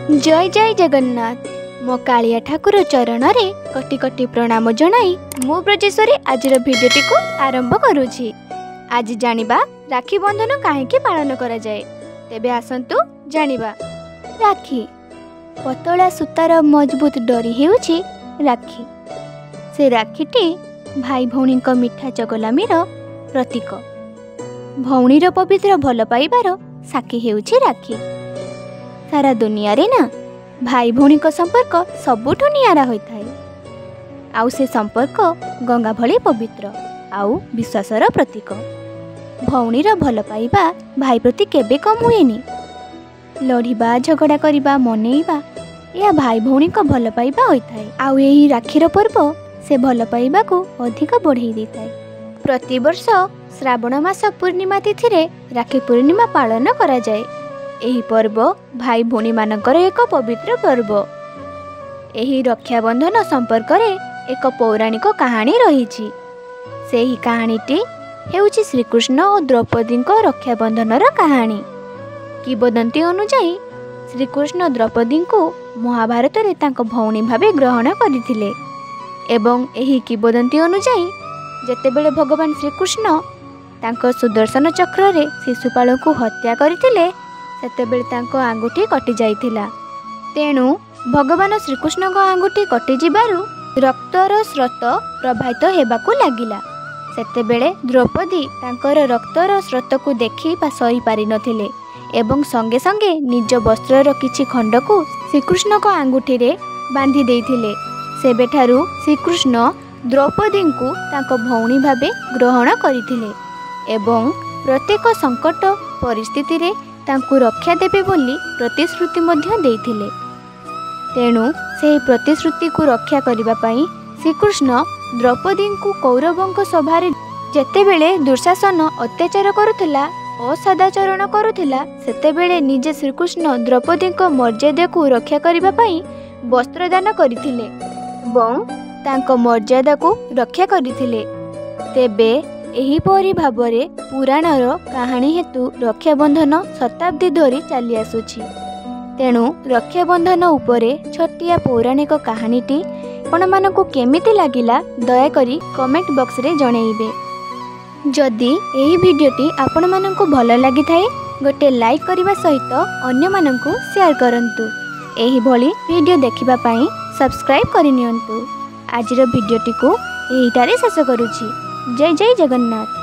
ଜୟ ଜୟ ଜଗନ୍ନାଥ। ମୋ କାଳିଆ ଠାକୁର ଚରଣରେ କୋଟି କୋଟି ପ୍ରଣାମ ଜଣାଇ ମୁଁ ବ୍ରଜେଶ୍ୱରୀ ଆଜିର ଭିଡ଼ିଓଟିକୁ ଆରମ୍ଭ କରୁଛି। ଆଜି ଜାଣିବା ରାକ୍ଷୀ ବନ୍ଧନ କାହିଁକି ପାଳନ କରାଯାଏ। ତେବେ ଆସନ୍ତୁ ଜାଣିବା। ରାକ୍ଷୀ ପତଳା ସୂତାର ମଜବୁତ ଡୋରି ହେଉଛି ରାକ୍ଷୀ। ସେ ରାକ୍ଷୀଟି ଭାଇ ଭଉଣୀଙ୍କ ମିଠା ଚଗଲାମିର ପ୍ରତୀକ। ଭଉଣୀର ପବିତ୍ର ଭଲ ପାଇବାର ସାକ୍ଷୀ ହେଉଛି ରାକ୍ଷୀ। ସାରା ଦୁନିଆରେ ନା ଭାଇ ଭଉଣୀଙ୍କ ସମ୍ପର୍କ ସବୁଠୁ ନିଆରା ହୋଇଥାଏ, ଆଉ ସେ ସମ୍ପର୍କ ଗଙ୍ଗା ଭଳି ପବିତ୍ର ଆଉ ବିଶ୍ୱାସର ପ୍ରତୀକ। ଭଉଣୀର ଭଲ ପାଇବା ଭାଇ ପ୍ରତି କେବେ କମ୍ ହୁଏନି। ଲଢ଼ିବା, ଝଗଡ଼ା କରିବା, ମନେଇବା, ଏହା ଭାଇ ଭଉଣୀଙ୍କ ଭଲ ପାଇବା ହୋଇଥାଏ। ଆଉ ଏହି ରାକ୍ଷୀର ପର୍ବ ସେ ଭଲ ପାଇବାକୁ ଅଧିକ ବଢ଼େଇ ଦେଇଥାଏ। ପ୍ରତିବର୍ଷ ଶ୍ରାବଣ ମାସ ପୂର୍ଣ୍ଣିମା ତିଥିରେ ରାକ୍ଷୀ ପୂର୍ଣ୍ଣିମା ପାଳନ କରାଯାଏ। ଏହି ପର୍ବ ଭାଇ ଭଉଣୀମାନଙ୍କର ଏକ ପବିତ୍ର ପର୍ବ। ଏହି ରକ୍ଷାବନ୍ଧନ ସମ୍ପର୍କରେ ଏକ ପୌରାଣିକ କାହାଣୀ ରହିଛି। ସେହି କାହାଣୀଟି ହେଉଛି ଶ୍ରୀକୃଷ୍ଣ ଓ ଦ୍ରୌପଦୀଙ୍କ ରକ୍ଷାବନ୍ଧନର କାହାଣୀ। କିମ୍ବଦନ୍ତୀ ଅନୁଯାୟୀ ଶ୍ରୀକୃଷ୍ଣ ଦ୍ରୌପଦୀଙ୍କୁ ମହାଭାରତରେ ତାଙ୍କ ଭଉଣୀ ଭାବେ ଗ୍ରହଣ କରିଥିଲେ, ଏବଂ ଏହି କିମ୍ବଦନ୍ତୀ ଅନୁଯାୟୀ ଯେତେବେଳେ ଭଗବାନ ଶ୍ରୀକୃଷ୍ଣ ତାଙ୍କ ସୁଦର୍ଶନ ଚକ୍ରରେ ଶିଶୁପାଳଙ୍କୁ ହତ୍ୟା କରିଥିଲେ, ସେତେବେଳେ ତାଙ୍କ ଆଙ୍ଗୁଠି କଟିଯାଇଥିଲା। ତେଣୁ ଭଗବାନ ଶ୍ରୀକୃଷ୍ଣଙ୍କ ଆଙ୍ଗୁଠି କଟିଯିବାରୁ ରକ୍ତର ସ୍ରୋତ ପ୍ରବାହିତ ହେବାକୁ ଲାଗିଲା। ସେତେବେଳେ ଦ୍ରୌପଦୀ ତାଙ୍କର ରକ୍ତର ସ୍ରୋତକୁ ଦେଖି ବା ସହିପାରିନଥିଲେ ଏବଂ ସଙ୍ଗେ ସଙ୍ଗେ ନିଜ ବସ୍ତ୍ରର କିଛି ଖଣ୍ଡକୁ ଶ୍ରୀକୃଷ୍ଣଙ୍କ ଆଙ୍ଗୁଠିରେ ବାନ୍ଧି ଦେଇଥିଲେ। ସେବେଠାରୁ ଶ୍ରୀକୃଷ୍ଣ ଦ୍ରୌପଦୀଙ୍କୁ ତାଙ୍କ ଭଉଣୀ ଭାବେ ଗ୍ରହଣ କରିଥିଲେ ଏବଂ ପ୍ରତ୍ୟେକ ସଙ୍କଟ ପରିସ୍ଥିତିରେ ତାଙ୍କୁ ରକ୍ଷା ଦେବେ ବୋଲି ପ୍ରତିଶ୍ରୁତି ମଧ୍ୟ ଦେଇଥିଲେ। ତେଣୁ ସେହି ପ୍ରତିଶ୍ରୁତିକୁ ରକ୍ଷା କରିବା ପାଇଁ ଶ୍ରୀକୃଷ୍ଣ ଦ୍ରୌପଦୀଙ୍କୁ କୌରବଙ୍କ ସଭାରେ ଯେତେବେଳେ ଦୁଃଶାସନ ଅତ୍ୟାଚାର କରୁଥିଲା, ଅସଦାଚରଣ କରୁଥିଲା, ସେତେବେଳେ ନିଜେ ଶ୍ରୀକୃଷ୍ଣ ଦ୍ରୌପଦୀଙ୍କ ମର୍ଯ୍ୟାଦାକୁ ରକ୍ଷା କରିବା ପାଇଁ ବସ୍ତ୍ରଦାନ କରିଥିଲେ ଏବଂ ତାଙ୍କ ମର୍ଯ୍ୟାଦାକୁ ରକ୍ଷା କରିଥିଲେ। ତେବେ ଏହିପରି ଭାବରେ ପୁରାଣର କାହାଣୀ ହେତୁ ରକ୍ଷାବନ୍ଧନ ଶତାବ୍ଦୀ ଧରି ଚାଲିଆସୁଛି। ତେଣୁ ରକ୍ଷାବନ୍ଧନ ଉପରେ ଛୋଟିଆ ପୌରାଣିକ କାହାଣୀଟି ଆପଣମାନଙ୍କୁ କେମିତି ଲାଗିଲା ଦୟାକରି କମେଣ୍ଟ ବକ୍ସରେ ଜଣାଇବେ। ଯଦି ଏହି ଭିଡ଼ିଓଟି ଆପଣମାନଙ୍କୁ ଭଲ ଲାଗିଥାଏ, ଗୋଟେ ଲାଇକ୍ କରିବା ସହିତ ଅନ୍ୟମାନଙ୍କୁ ସେୟାର କରନ୍ତୁ। ଏହିଭଳି ଭିଡ଼ିଓ ଦେଖିବା ପାଇଁ ସବସ୍କ୍ରାଇବ୍ କରିନିଅନ୍ତୁ। ଆଜିର ଭିଡ଼ିଓଟିକୁ ଏହିଠାରେ ଶେଷ କରୁଛି। ଜୟ ଜୟ ଜଗନ୍ନାଥ।